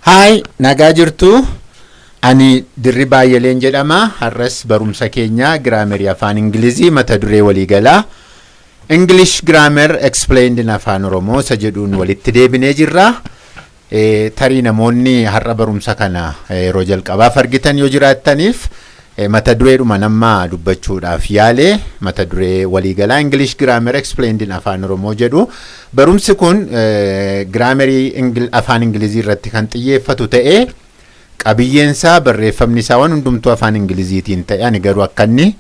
Haay, nagaa jirtu. Ani Dirribaa Yeleen jedhama. Har'as barumsa keenya grammarii afaan Ingilizii mata duree waliigalaa English Grammar Explained in Afaan Oromoo isa jedhuun walitti deebinee jirra. Tarii namoonni har'a barumsa kana yeroo jalqabaaf argitan yoo jiraattaniif, mata dureedhuma nama dubbachuudhaaf yaale, mata duree waliigalaa English Grammar Explained in Afaan Oromoo jedhu. Barumsi kun grammarii afaan Ingilizii irratti kan xiyyeeffatu ta'ee, qabiyyeensaa, barreeffamni isaa, waan hundumtuu afaan Ingiliziitiin ta'e, ani garuu akka inni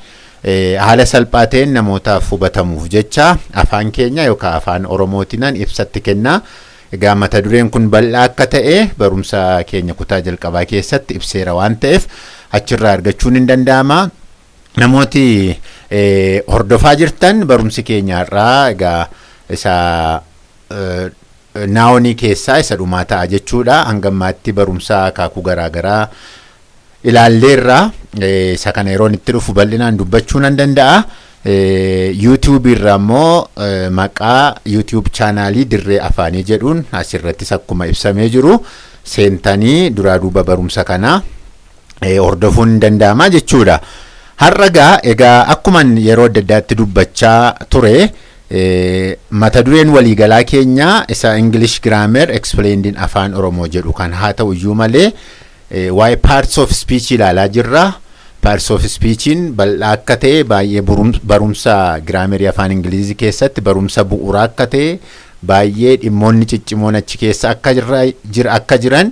haala salphaa ta'een namootaaf hubatamuuf jecha afaan keenya yookaan afaan Oromootiinan ibsatti kennaa. Egaa mata dureen kun bal'aa akka ta'e barumsa keenya kutaa jalqabaa keessatti ibseera waan ta'eef, achirraa argachuun hin danda'ama. Namooti hordofaa jirtan, barumsi keenya har'aa egaa isa nounii keessaa isa dhumaa ta'a jechuudha. Hanga ammaatti barumsa akaakuu garaagaraa ilaalleerra. Isa kana yeroon itti dhufu bal'inaan dubbachuu nan danda'a. YouTube irraa immoo maqaa YouTube channelii Dirree Afaanii jedhuun asirrattis akkuma ibsamee jiru seentanii duraa duuba barumsa kanaa hordofuun hin danda'ama jechuudha. Har'a egaa akkuman yeroo adda addaatti dubbachaa ture, mata dureen waliigalaa keenya isa English Grammar Explained in Afaan Oromoo jedhu kan haa ta'u iyyuu malee, waa'ee parts of speech ilaalaa jirra. Parts of speechiin bal'aa akka ta'e, baay'ee barumsa grammarii afaan Ingilizii keessatti barumsa bu'uuraa akka ta'e, baay'ee dhimmoonni ciccimoon achi keessa akka jiran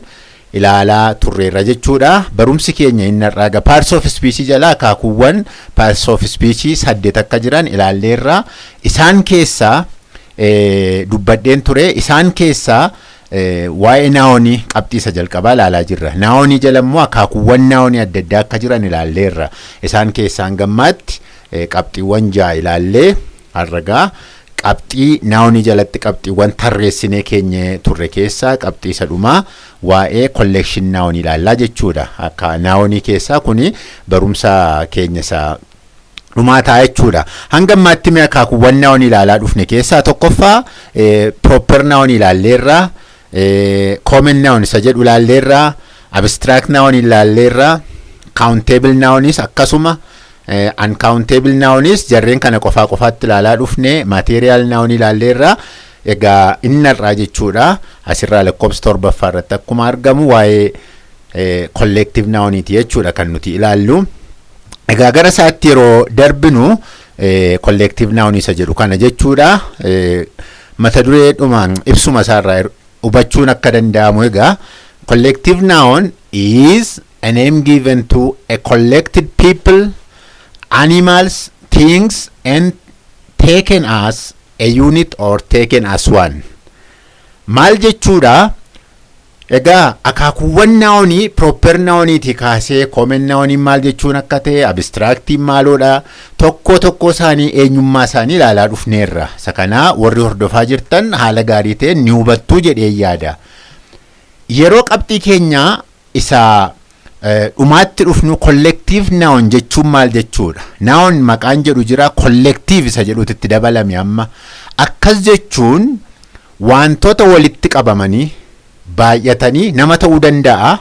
ilaalaa turreerra jechuudha. Barumsi keenya inni har'aa egaa parts of speech jalaa akaakuuwwan parts of speech saddeet akka jiran ilaalleerra. Isaan keessaa dubbadheen ture. Isaan keessaa waa'ee nounii qabxii isa jalqabaa ilaalaa jirra. Nounii jala immoo akaakuuwwan nounii adda addaa akka jiran ilaalleerra. Isaan keessaa hangammaatti qabxiiwwan ja'a ilaallee, har'agaa qabxii nounii jalatti qabxiiwwan tarreessinee keenya turre keessaa qabxii isa dhumaa waa'ee collection nounii ilaallaa jechuudha. Akka nounii keessaa kuni barumsa keenya isa dhumaa ta'a jechuudha. Hanga ammaatti mee akaakuuwwan nounii ilaalaa dhufne keessaa tokkoffaa proper nounii ilaalleerra, common noun isa jedhu ilaalleerra, abstract noun ilaalleerra, countable nounis akkasuma, uncountable nounis jarreen kana qofaa qofaatti ilaalaa dhufne, material noun ilaalleerra. Egaa inni har'aa jechuudha, asirraa lakkoofsa torbaffaa irratti akkuma argamu, waa'ee collective nouniiti jechuudha kan nuti ilaallu. Egaa gara isaatti yeroo darbinu, collective noun isa jedhu kana jechuudha. Mata dureedhumaan ibsuma isaarraa hubachuun akka danda'amu, egaa collective noun is a name given to a collected people, animals, things and taken as a unit or taken as one. Maal jechuudha? Egaa akaakuuwwan nounii proper nouniitii kaasee common nouniin maal jechuun akka ta'e, abstractiin maaloodha, tokko tokko isaanii eenyummaa isaanii ilaalaa dhufneerra. Isa kanaa warri hordofaa jirtan haala gaarii ta'een ni hubattuu jedhee yaada. Yeroo qabxii keenyaa isa dhumaatti dhufnu, collective noun jechuun maal jechuudha? Noun maqaan jedhu jira, collective isa jedhutu itti dabalame amma. Akkas jechuun wantoota walitti qabamanii baay'atanii, nama ta'uu danda'a,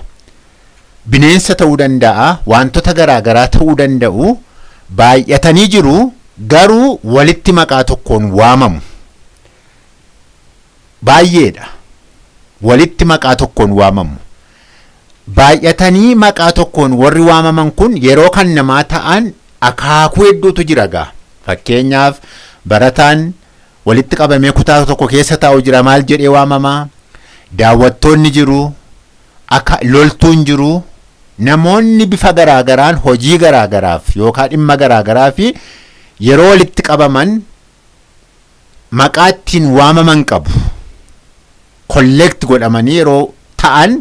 bineensa ta'uu danda'a, wantoota garaagaraa ta'uu danda'u, baay'atanii jiru, garuu walitti maqaa tokkoon waamamu. Baay'eedha. Walitti maqaa tokkoon waamamu. Baay'atanii maqaa tokkoon warri waamaman kun yeroo kan namaa ta'an akaakuu hedduutu jira gaa. Fakkeenyaaf, barataan walitti qabamee kutaa tokko keessa taa'u jira, maal jedhee waamamaa? Daawwattoonni jiru, akka loltuun jiru, namoonni bifa garaagaraan hojii garaagaraaf yookaan dhimma garaagaraa fi yeroo walitti qabaman maqaa ittiin waamaman qabu. Collect godhamanii yeroo ta'an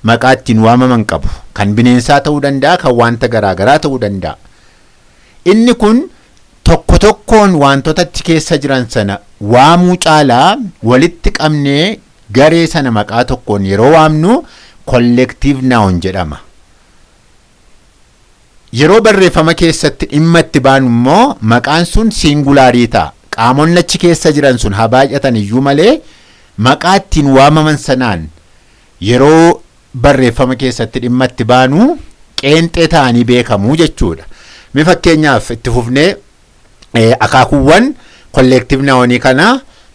maqaa ittiin waamaman qabu. Kan bineensaa ta'uu danda'a, kan wanta garaagaraa ta'uu danda'a. Inni kun tokko tokkoon wantoota achi keessa jiran sana waamuu caalaa, walitti qabnee garee sana maqaa tokkoon yeroo waamnu collective noun jedhama. Yeroo barreeffama keessatti dhimma itti baanu immoo maqaan sun singularii ta'a. Qaamonni achi keessa jiran sun haa baay'atan iyyuu malee, maqaa ittiin waamaman sanaan yeroo barreeffama keessatti dhimma itti baanu qeenxee ta'anii beekamuu jechuudha. Mi fakkeenyaaf itti fufnee akaakuuwwan collective nounii kana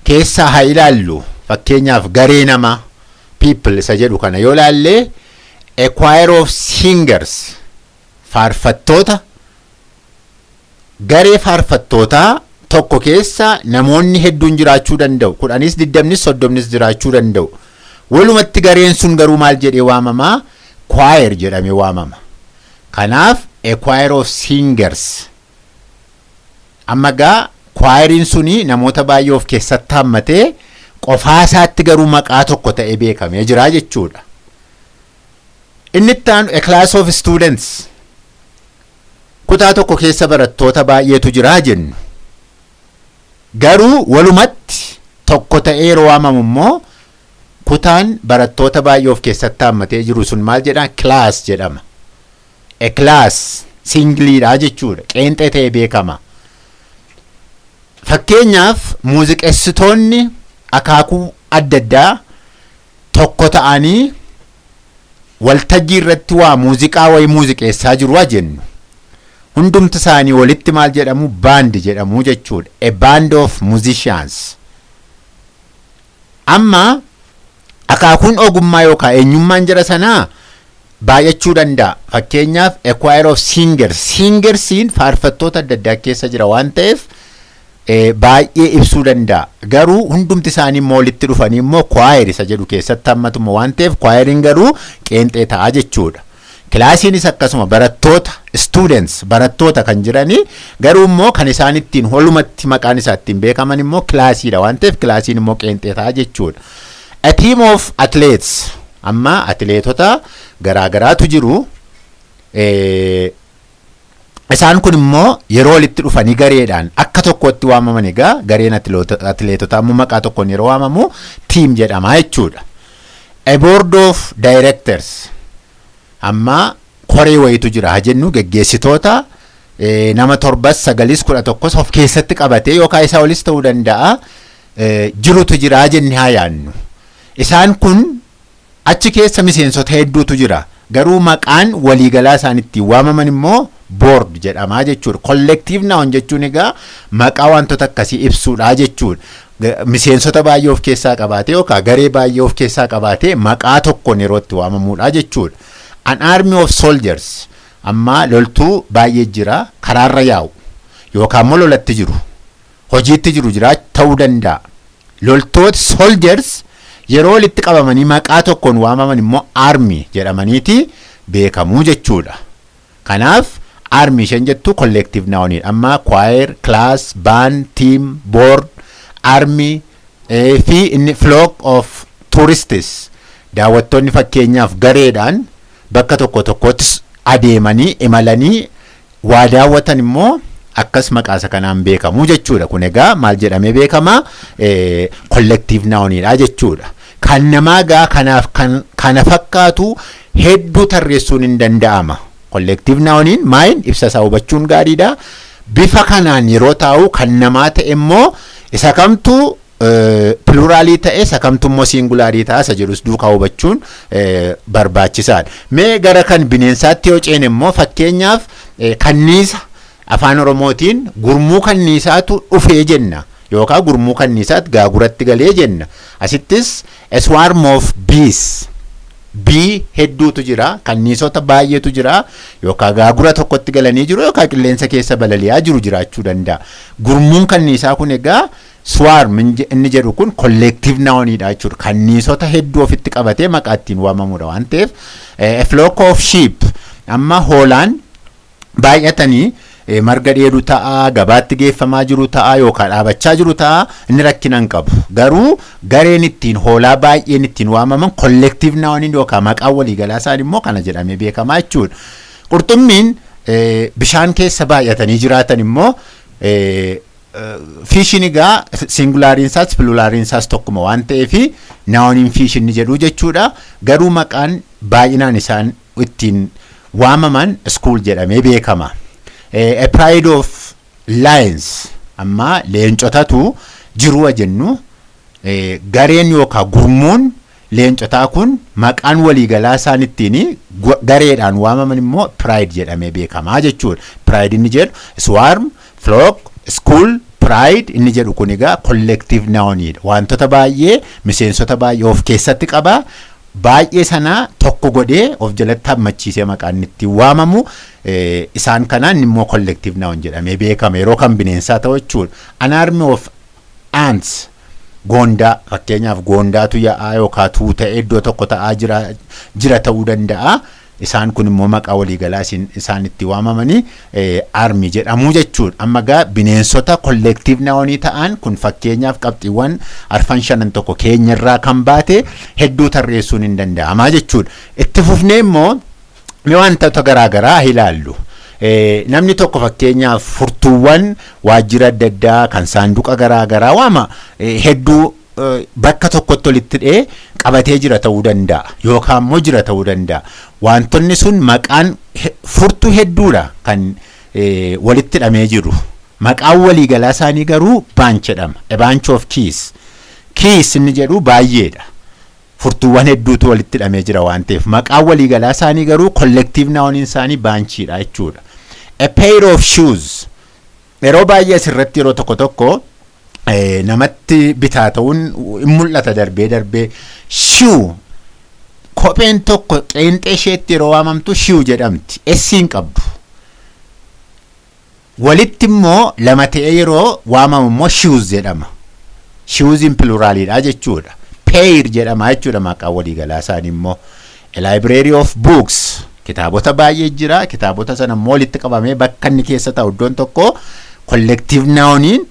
keessaa haa ilaallu. Fakkeenyaaf garee namaa, people isa jedhu kana yoo ilaalle, a choir of singers, faarfattoota, garee faarfattootaa tokko keessa namoonni hedduun jiraachuu danda'u. 10s, 20s, 30s jiraachuu danda'u. Walumatti gareen sun garuu maal jedhee waamamaa? Choir jedhamee waamama. Kanaaf a choir of singers. Amma gaa choiriin suni namoota baay'ee of keessatti hammatee, qofaa isaatti garuu maqaa tokko ta'ee beekamee jira jechuudha. Inni itti aanu a class of students. Kutaa tokko keessa barattoota baay'eetu jira jennu. Garuu walumatti tokko ta'ee yeroo waamamu immoo kutaan barattoota baay'ee of keessatti hammatee jiru sun maal jedhama? Class jedhama. A class singleiidha jechuudha. Qeenxee ta'ee beekama. Fakkeenyaaf muuziqeessitoonni akaakuu adda addaa tokko ta'anii waltajjii irratti waa muuziqaa wayii muuziqeessaa jiru haa jennu. Hundumti isaanii walitti maal jedhamu? Band jedhamu jechuudha. A band of musicians. Amma akaakuun ogummaa yookaan eenyummaan jara sanaa baay'achuu danda'a. Fakkeenyaaf a choir of singers. Singersiin faarfattoota adda addaa keessa jira waan ta'eef baay'ee ibsuu danda'a. Garuu hundumti isaanii immoo walitti dhufanii immoo choir isa jedhu keessatti hammatuma waan ta'eef, choiriin garuu qeenxee ta'a jechuudha. Classiinis akkasuma barattoota, students, barattoota kan jiranii, garuu immoo kan isaan ittiin walumatti maqaan isaa ittiin beekaman immoo classiidha waan ta'eef, classiin immoo qeenxee ta'a jechuudha. A team of athletes, amma atileetota garaagaraatu jiru. Isaan kun immoo yeroo walitti dhufanii gareedhaan akka tokkotti waamaman, egaa gareen atileetotaa immoo maqaa tokkoon yeroo waamamu team jedhama jechuudha. A board of directors, amma koree wayitu jira haa jennu, geggeessitoota nama torbas, sagalis, 11s of keessatti qabatee yookaan isaa olis ta'uu danda'a jirutu jira jenne haa yaannu. Isaan kun achi keessa miseensota hedduutu jira. Garuu maqaan waliigalaa isaan ittiin waamaman immoo board jedhamaa jechuudha. Collective noun jechuun egaa maqaa wantoota akkasii ibsuudha jechuudha. Miseensota baay'ee of keessaa qabaatee yookaan garee baay'ee of keessaa qabaatee maqaa tokkoon yeroo itti waamamuudha jechuudha. An army of soldiers, amma loltuu baay'ee jira, karaarra yaa'u yookaan immoo lolatti jiru, hojiitti jiru jira ta'uu danda'a. Loltoota, soldiers, yeroo walitti qabamanii maqaa tokkoon waamaman immoo army jedhamaniiti beekamuu jechuudha. Kanaaf army isheen jettu collective nounidha. Amma choir, class, band, team, board, army fi inni flock of tourists, daawwattoonni fakkeenyaaf gareedhaan bakka tokko tokkotti adeemanii imalanii waa daawwatan immoo akkas maqaa isa kanaan beekamu jechuudha. Kun egaa maal jedhamee beekama? Collective nounidha jechuudha. Kan namaa gaa kanaaf kan kana fakkaatu hedduu tarreessuun hin danda'ama. Collective nouniin maayin ibsa isaa hubachuun gaariidha. Bifa kanaan yeroo taa'u kan namaa ta'e immoo isa kamtu pluralii ta'e, isa kamtu immoo singularii ta'a isa jedhus duukaa hubachuun barbaachisaadha. Mee gara kan bineensaatti yoo ceene immoo, fakkeenyaaf kanniisa, afaan Oromootiin gurmuu kanniisaatu dhufee jenna yookaan gurmuu kanniisaatti gaaguratti galee jenna. Asittis a swarm of bees, bee hedduutu jira, kanniisota baay'eetu jira, yookaan gaagura tokkotti galanii jiru yookaan qilleensa keessa balali'aa jiru jiraachuu danda'a. Gurmuun kanniisaa kun egaa swarm inni jedhu kun collective nounidha jechuudha. Kanniisota hedduu ofitti qabatee maqaa ittiin waamamudha waan ta'eef. A flock of sheep, amma hoolaan baay'atanii marga dheedu ta'a, gabaatti geeffamaa jiru ta'a yookaan dhaabachaa jiru ta'a, inni rakkina hin qabu. Garuu gareen ittiin hoolaa baay'een ittiin waamaman collective nouniin yookaan maqaan waliigalaa isaan immoo kana jedhamee beekamaa jechuudha. Qurxummiin bishaan keessa baay'atanii jiraatan immoo fishiin egaa singulariin isaas pluraliin isaas tokkuma waan ta'eef nouniin fish inni jedhu jechuudha. Garuu maqaan baay'inaan isaan ittiin waamaman school jedhamee beekama. A pride of lions, amma leencotatu jiru jennu, gareen yookaan gurmuun leencotaa kun maqaan waliigalaa isaan ittiin gareedhaan waamaman immoo pride jedhamee beekamaa jechuudha. Pride inni jedhu swarm, flock, school, pride inni jedhu kun egaa collective nounidha. Wantoota baay'ee, miseensota baay'ee of keessatti qaba. Baay'ee sanaa tokko godhee of jalatti hammachiisee maqaan inni ittiin waamamu isaan kanaan immoo collective noun jedhamee beekama yeroo kan bineensaa ta'u jechuudha. An army of ants, goondaa fakkeenyaaf, goondaatu yaa'aa yookaan tuuta'ee iddoo tokko ta'aa jira ta'uu danda'a. Isaan kun immoo maqaa waliigalaa isaan itti waamamanii army jedhamu jechuudha. Amma gaa bineensota collective nounii ta'an kun fakkeenyaaf qabxiiwwan arfan shanan tokko keenyarraa kan baate hedduu tarreessuun hin danda'amaa jechuudha. Itti fufnee immoo mee wantoota garaagaraa ilaallu. Namni tokko fakkeenyaaf furtuuwwan waajjira adda addaa kan saanduqa garaagaraa waama hedduu bakka tokkotti walitti hidhee qabatee jira ta'uu danda'a yookaan immoo jira ta'uu danda'a. Wantoonni sun maqaan furtuu hedduudha kan walitti hidhamee jiru. Maqaan waliigalaa isaanii garuu bunch jedhama. A bunch of keys. Keys inni jedhu baay'eedha. Furtuuwwan hedduutu walitti hidhamee jira waan ta'eef maqaan waliigalaa isaanii garuu collective nouniin isaanii bunchiidha jechuudha. A pair of shoes, yeroo baay'ee asirratti yeroo tokko tokko namatti bitaa ta'uun hin mul'ata darbee darbee. Shoe, kopheen tokko qeenxee isheetti yeroo waamamtu shoe jedhamti, essiin qabdu. Walitti immoo lama ta'ee yeroo waamamu immoo shoes jedhama. Shoesiin pluraliidha jechuudha. Pair jedhama jechuudha maqaan waliigalaa isaanii immoo. A library of books, kitaabota baay'ee jira. Kitaabota sana immoo walitti qabamee bakka inni keessa ta'u iddoon tokko collective nouniin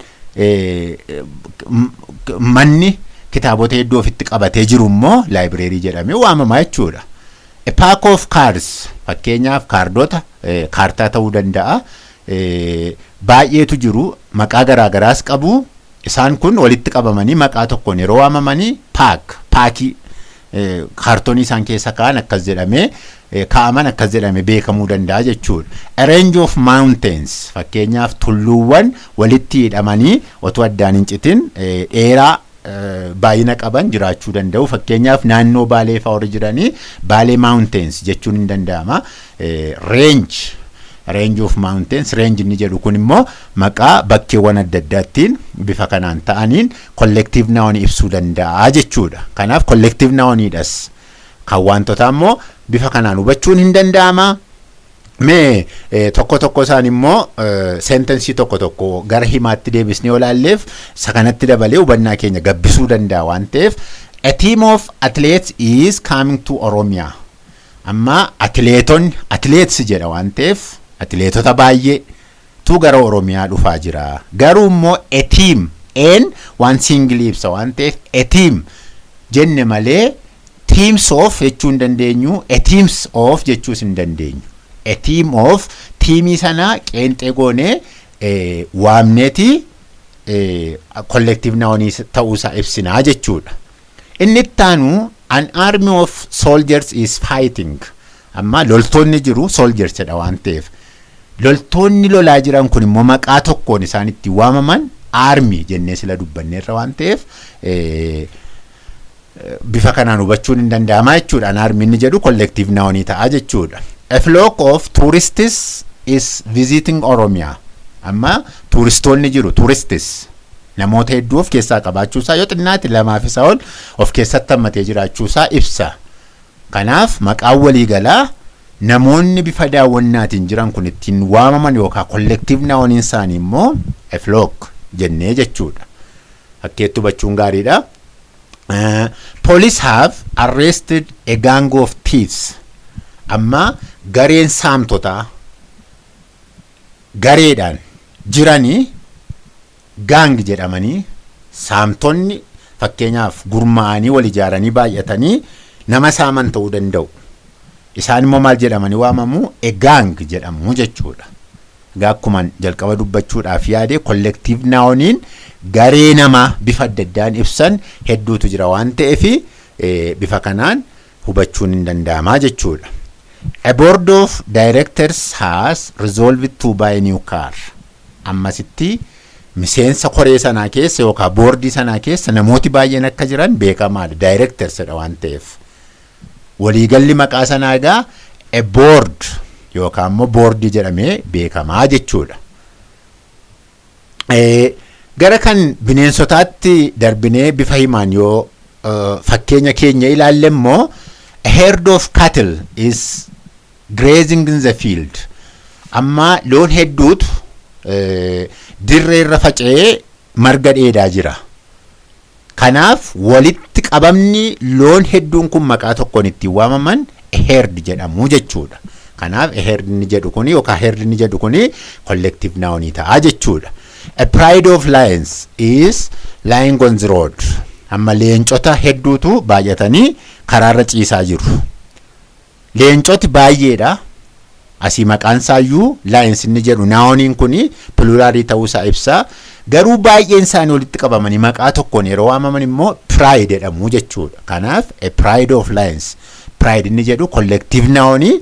manni kitaabota hedduu ofitti qabatee jiru immoo library jedhamee waamama jechuudha. A pack of cards, fakkeenyaaf kaardota, kaartaa ta'uu danda'a. Baay'eetu jiru, maqaa garaagaraas qabu. Isaan kun walitti qabamanii maqaa tokkoon yeroo waamamanii pack, packii kaartoonii isaan keessa kaa'an akkas jedhamee kaa'aman akkas jedhamee beekamuu danda'a jechuudha. A range of mountains, fakkeenyaaf tulluuwwan walitti hidhamanii otoo addaan hin citin dheeraa baay'ina qaban jiraachuu danda'u. Fakkeenyaaf naannoo Baalee fa'aa warri jiranii Baalee Mountains jechuun hin danda'ama. Range of mountains, range inni jedhu kun immoo maqaa bakkeewwan adda addaattiin bifa kanaan ta'aniin collective noun ibsuu danda'a jechuudha. Kanaaf collective nounidhas. Kan wantoota immoo bifa kanaan hubachuun hin danda'ama. Mee tokko tokko isaan immoo sentencii tokko tokko gara himaatti deebisnee olaalleef isa kanatti dabalee hubannaa keenya gabbisuu danda'a waan ta'eef. A team of athletes is coming to Oromia. Amma atileetonni, athletes jedha waan ta'eef, atileetota baay'eetu gara Oromiyaa dhufaa jira. Garuu immoo a team een waan single ibsa waan ta'eef a team jenne malee teams of jechuu hin dandeenyu, a teams of jechuus hin dandeenyu. A team of, teamii sana qeenxee goonee waamneeti collective nounii ta'uusaa ibsinaa jechuudha. Inni ittaanu an army of soldiers is fighting. Amma loltoonni jiru, soldiers jedha waan ta'eef. Loltoonni lolaa jiran kun immoo maqaa tokkoon isaan itti waamaman army jennee sila dubbanneerra waan ta'eef bifa kanaan hubachuun hin danda'ama jechuudha. An army inni jedhu collective nounii ta'a jechuudha. A flock of tourists is visiting Oromia. Amma tuuristoonni jiru, tourists namoota hedduu of keessaa qabaachuusaa, yoo xinnaate lamaaf isaa ol of keessatti hammatee jiraachuusaa ibsa. Kanaaf maqaan waliigalaa namoonni bifa daawwannaatiin jiran kun ittiin waamaman yookaan collective nouniin isaanii immoo a flock jennee jechuudha. Fakkeetti hubachuun gaariidha. Police have arrested a gang of thieves. Amma gareen saamtotaa gareedhaan jiranii gang jedhamanii, saamtonni fakkeenyaaf gurmaa'anii wal ijaaranii baay'atanii nama saaman ta'uu danda'u. Isaan immoo maal jedhamanii waamamu? A gang jedhamu jechuudha. Egaa akkuma jalqaba dubbachuudhaaf yaade collective nouniin garee namaa bifa adda addaan ibsan hedduutu jira waan ta'eef bifa kanaan hubachuun hin danda'amaa jechuudha. A board of directors has resolved to buy a new car. Ammasitti miseensa koree sanaa keessa yookaan boordii sanaa keessa namooti baay'een akka jiran beekamaadha. Directors dha waan ta'eef. Waliigalli maqaa sanaa egaa a board yookaan immoo boordii jedhamee beekamaa jechuudha. Gara kan bineensotaatti darbinee bifa himaan yoo fakkeenya keenya ilaalle immoo, a herd of cattle is grazing in the field. Amma loon hedduutu dirree irra faca'ee marga dheedaa jira. Kanaaf walitti qabamni loon hedduun kun maqaa tokkoon ittiin waamaman herd jedhamu jechuudha. Kanaaf herd inni jedhu kuni yookaan herd inni jedhu kuni collective noun ta'a jechuudha. A pride of lions is lying on the road. Amma leencota hedduutu baay'atanii karaarra ciisaa jiru. Leencoti baay'eedha. Asii maqaan isaayyuu lions inni jedhu nouniin kuni pluralii ta'uusaa ibsa. Garuu baay'een isaanii walitti qabamanii maqaa tokkoon yeroo waamaman immoo pride jedhamu jechuudha. Kanaaf a pride of lions. Pride inni jedhu collective nounii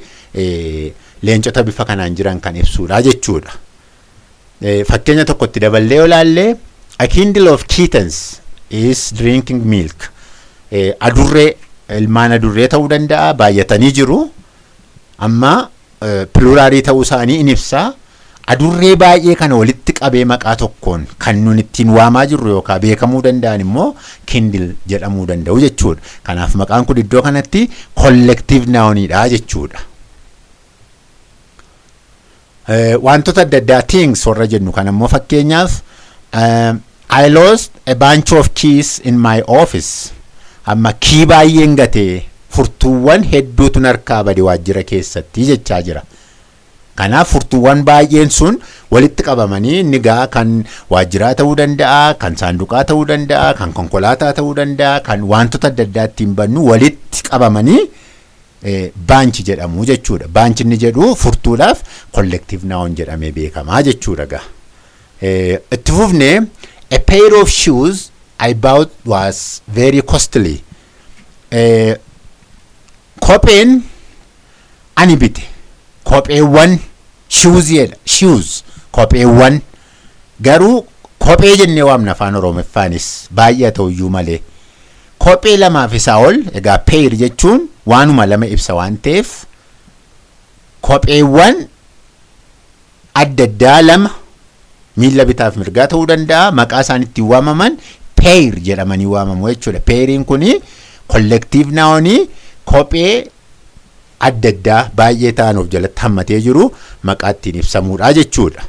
leencota bifa kanaan jiran kan ibsuudha jechuudha. Fakkeenya tokkotti daballee yoo ilaalle, a kindle of kittens is drinking milk. Adurree, ilmaan adurree ta'uu danda'a, baay'atanii jiru. Amma pluralii ta'uu isaanii in ibsa. Adurree baay'ee kana walitti qabee maqaa tokkoon kan nun ittiin waamaa jirru yookaan beekamuu danda'an immoo kindle jedhamuu danda'u jechuudha. Kanaaf maqaan kun iddoo kanatti collective nounidha jechuudha. Wantoota adda addaa, things warra jennu kan ammoo fakkeenyaaf, I lost a bunch of keys in my office. Amma key baay'een gatee, furtuuwwan hedduutu narkaa bade waajjira keessatti jechaa jira. Kanaaf furtuuwwan baay'een sun walitti qabamanii inni gaa kan waajjiraa ta'uu danda'a, kan saanduqaa ta'uu danda'a, kan konkolaataa ta'uu danda'a, kan wantoota adda addaa ittiin bannu walitti qabamanii bunch jedhamu jechuudha. Bunch inni jedhu furtuudhaaf collective noun jedhamee beekamaa jechuudha gaa. Itti fufnee, a pair of shoes I bought was very costly. Kopheen ani bite, kopheewwan, shoes jedha, shoes kopheewwan, garuu kophee jennee waamna afaan Oromoffaanis baay'ee ta'uyyuu malee, kophee lamaaf isaa ol. Egaa pair jechuun waanuma lama ibsa waan ta'eef, kopheewwan adda addaa lama miilla bitaaf mirgaa ta'uu danda'a, maqaa isaan ittiin waamaman pair jedhamanii waamamu jechuudha. Pairiin kuni collective nounii kophee adda addaa baay'ee ta'an of jalatti hammatee jiru maqaa ittiin ibsamuudha jechuudha.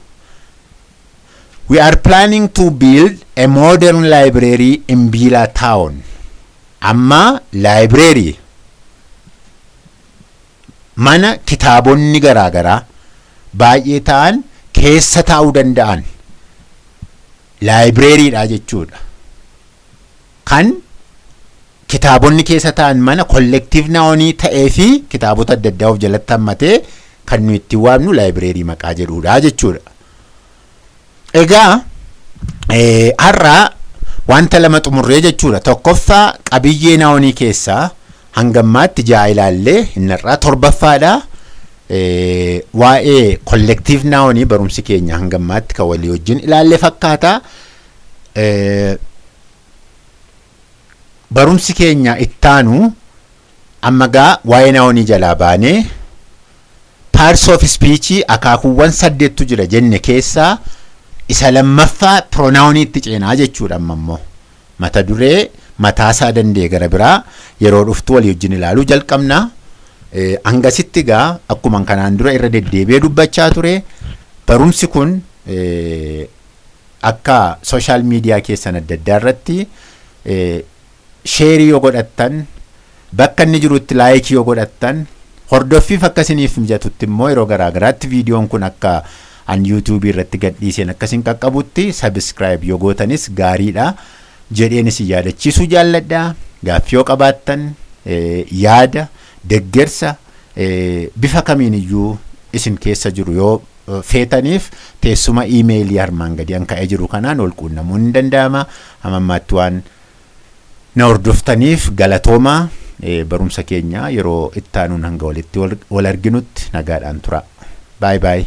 We are planning to build a modern library in Bila town. Amma library, mana kitaabonni garaagaraa baay'ee ta'an keessa taa'uu danda'an, librarydha jechuudha. Kan kitaabonni keessa taa'an mana collective nounii ta'ee fi kitaabota adda addaa of jalatti hammatee kan nuyi ittiin waamnu library maqaa jedhudha jechuudha. Egaa har'a wanta lama xumurree jechuudha. Tokkoffaa, qabiyyee nounii keessaa hangammaatti ja'a ilaallee inni irraa torbaffaadha. Waa'ee collective nounii barumsi keenya hangammaatti kan walii wajjin ilaalle fakkaata. Barumsi keenya ittaanu amma gaa waa'ee nounii jalaa baanee parts of speech akaakuuwwan saddeettu jira jenne keessaa isa lammaffaa pronouniitti ceenaa jechuudha. Amma immoo mata duree mataasaa danda'e gara biraa yeroo dhuftu walii wajjin ilaaluu jalqabna. Hangasitti gaa akkuma kanaan dura irra deddeebi'ee dubbachaa ture, barumsi kun akka social media keessan adda addaa irratti share yoo godhattan, bakka inni jirutti like yoo godhattan, hordoffiif akka isiniif mijatutti immoo yeroo garaa garaatti viidiyoon kun akka an YouTubeii irratti gadhiiseen akkasiin qaqqabutti subscribe yoo gootanis gaariidha jedheen isin yaadachiisuu jaalladha. Gaaffii yoo qabaattan, yaada deggersa bifa kamiin iyyuu isin keessa jiru yoo feetaniif, teessuma emailii armaan gadii an ka'ee jiru kanaan ol quunnamuun ni danda'ama. Hamammaatti waan na hordoftaniif galatoomaa. Barumsa keenya yeroo ittaanuun hanga walitti wal arginutti nagaadhaan tura. Bye bye.